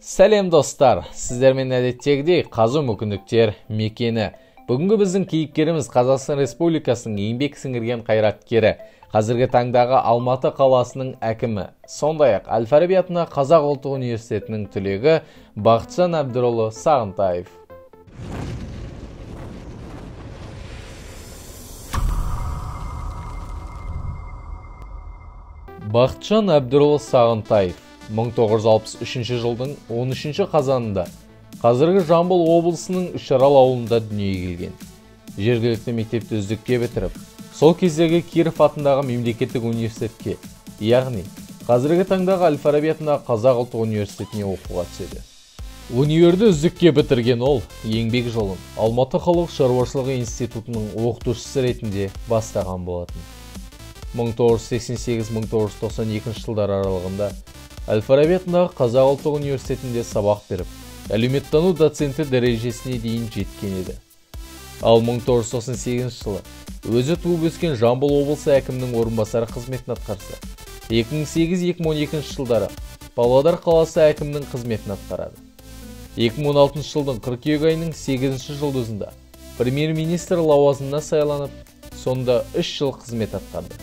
Сәлем достар, сіздермен әдеттегідей Қазу мүмкіндіктер мекені. Бүгінгі біздің кейіпкеріміз Қазақстан Республикасының еңбек сіңірген қайраткері, қазіргі таңдағы Алматы қаласының әкімі, сондай-ақ Әл-Фараби атындағы Қазақ ұлттық университетінің түлегі Бақытжан Әбдірұлы Сағынтаев. Бақытжан Әбдірұлы Сағынтаев 1963 жылдың 13 қазанында қазіргі Жамбыл облысының Үшарал ауылында дүниеге келген. Жергілікті мектепті үздікке бітіріп, сол кездегі Киров атындағы мемлекеттік университетке, яғни қазіргі таңдағы Әл-Фараби атындағы Қазақ ұлттық университетіне оқуға түседі. Универді үздікке бітірген ол еңбек жолын Алматы халық шаруашылығы институтының оқытушысы ретінде бастаған болатын. 1988-1992 жылдар аралығында Әл-Фараби атындағы Қазақ ұлттық университетінде сабақ беріп, әлеуметтану доценті дәрежесіне дейін жеткен еді. Ал 1998 жылы өзі туып өскен Жамбыл облысы әкімінің орынбасары қызметін атқарса, 2008-2012 жылдары Павлодар қаласы әкімінің қызметін атқарады. 2016 жылдың қыркүйек айының 8 жұлдызында премьер-министр лауазымына сайланып, сонда 3 жыл қызмет атқарды.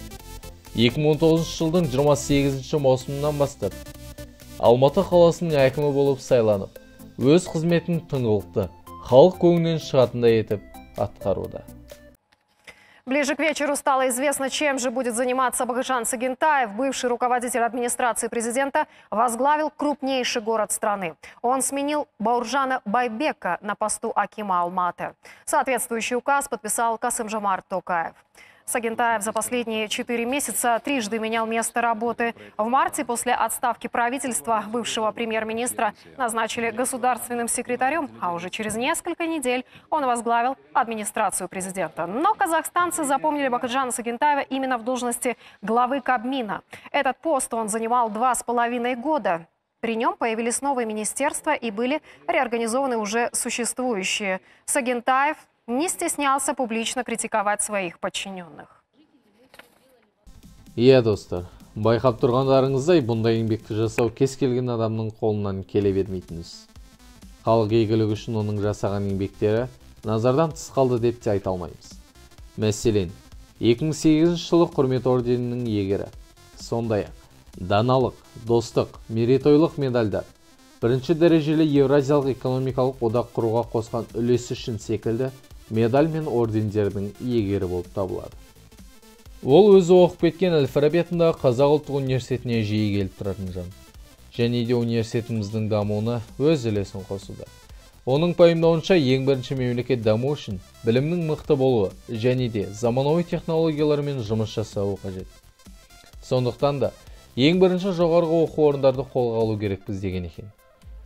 2019 жылдың 28 маусымынан бастап Алматы қаласының әкімі болып сайланып, өз қызметін тыңғылықты, халық көңілінен шығатындай етіп атқаруда. Ближе к вечеру стало известно, чем же будет заниматься Бакытжан Сагинтаев. Бывший руководитель администрации президента возглавил крупнейший город страны. Он сменил Бауржана Байбека на посту акима Алматы. Соответствующий указ подписал Касым-Жомарт Токаев. Сагинтаев за последние 4 месяца трижды менял место работы. В марте после отставки правительства бывшего премьер-министра назначили государственным секретарем, а уже через несколько недель он возглавил администрацию президента. Но казахстанцы запомнили Бакытжана Сагинтаева именно в должности главы Кабмина. Этот пост он занимал 2,5 года. При нем появились новые министерства и были реорганизованы уже существующие. Сагинтаев не стеснялся публично критиковать своих подчиненных. Иә, достар, байқап тұрғандарыңыздай, бұндай еңбекті жасау кез келген адамның қолынан келе бермейтін іс. Халық игілігі үшін оның жасаған еңбектері назардан тыс қалды деп те айта алмаймыз. Мәселен, 2008 жылы Құрмет орденінің иегері, сондай-ақ даналық, достық, мерейтойлық медальдар, бірінші дәрежелі Еуразиялық экономикалық одақ құруға қосқан үлесі үшін секілді медаль мен ордендердің иегері болып табылады. Ол өзі оқып кеткен Әл-Фараби атындағы Қазақ ұлттық университетіне жиі келіп тұратын жан. Және де университетіміздің дамуына өз үлесін қосуда. Оның пайымдауынша, ең бірінші мемлекет даму үшін білімнің мықты болуы және де заманауи технологиялармен жұмыс жасауы қажет. Сондықтан да ең бірінші жоғарғы оқу орындарды қолға алу керекпіз деген екен.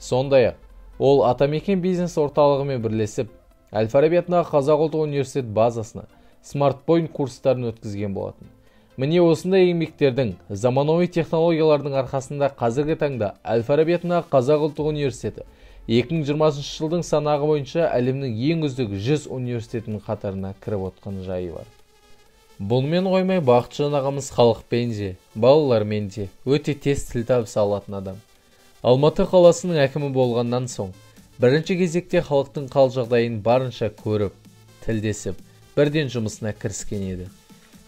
Сондай-ақ, ол Атамекен бизнес орталығымен бірлесіп, Әл-Фараби атындағы Қазақ ұлттық университет базасына смартпойнт курстарын өткізген болатын. Міне осындай еңбектердің, заманауи технологиялардың арқасында қазіргі таңда Әл-Фараби атындағы Қазақ ұлттық университеті 2020 жылдың санағы бойынша әлемнің ең үздік 100 университетінің қатарына кіріп отқан жайы бар. Бұнымен қоймай Бақытжан ағамыз халықпен де, балалармен де өте тез тіл табыса алатын адам. Алматы қаласының әкімі болғаннан соң, бірінші кезекте халықтың қал жағдайын барынша көріп, тілдесіп, бірден жұмысына кіріскен еді.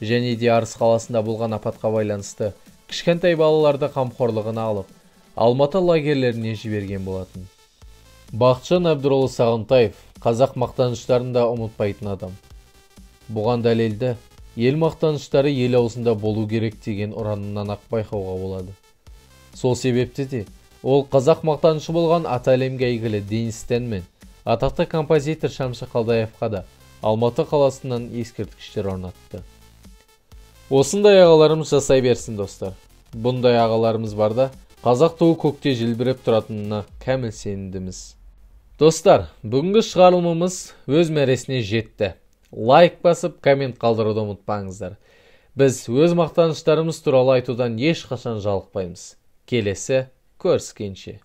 Және де Арыс қаласында болған апатқа байланысты кішкентай балаларды қамқорлығына алып, Алматы лагерлеріне жіберген болатын. Бақытжан Әбдірұлы Сағынтаев қазақ мақтаныштарын да ұмытпайтын адам. Бұған дәлелді ел мақтаныштары ел аузында болу керек деген ұранынан ақ байқауға болады. Сол себепті де ол қазақ мақтанышы болған аты әлемге әйгілі Денис Тен мен атақты композитор Шәмші Қалдаевқа да Алматы қаласынан ескерткіштер орнатты. Осындай ағаларымыз жасай берсін, достар. Бұндай ағаларымыз барда қазақ туы көкте желбіреп тұратынына кәміл сенімдіміз. Достар, бүгінгі шығарылымымыз өз мәресіне жетті. Лайк басып, коммент қалдыруды ұмытпаңыздар. Біз өз мақтаныштарымыз туралы айтудан ешқашан жалықпаймыз. Келесі көріскенше.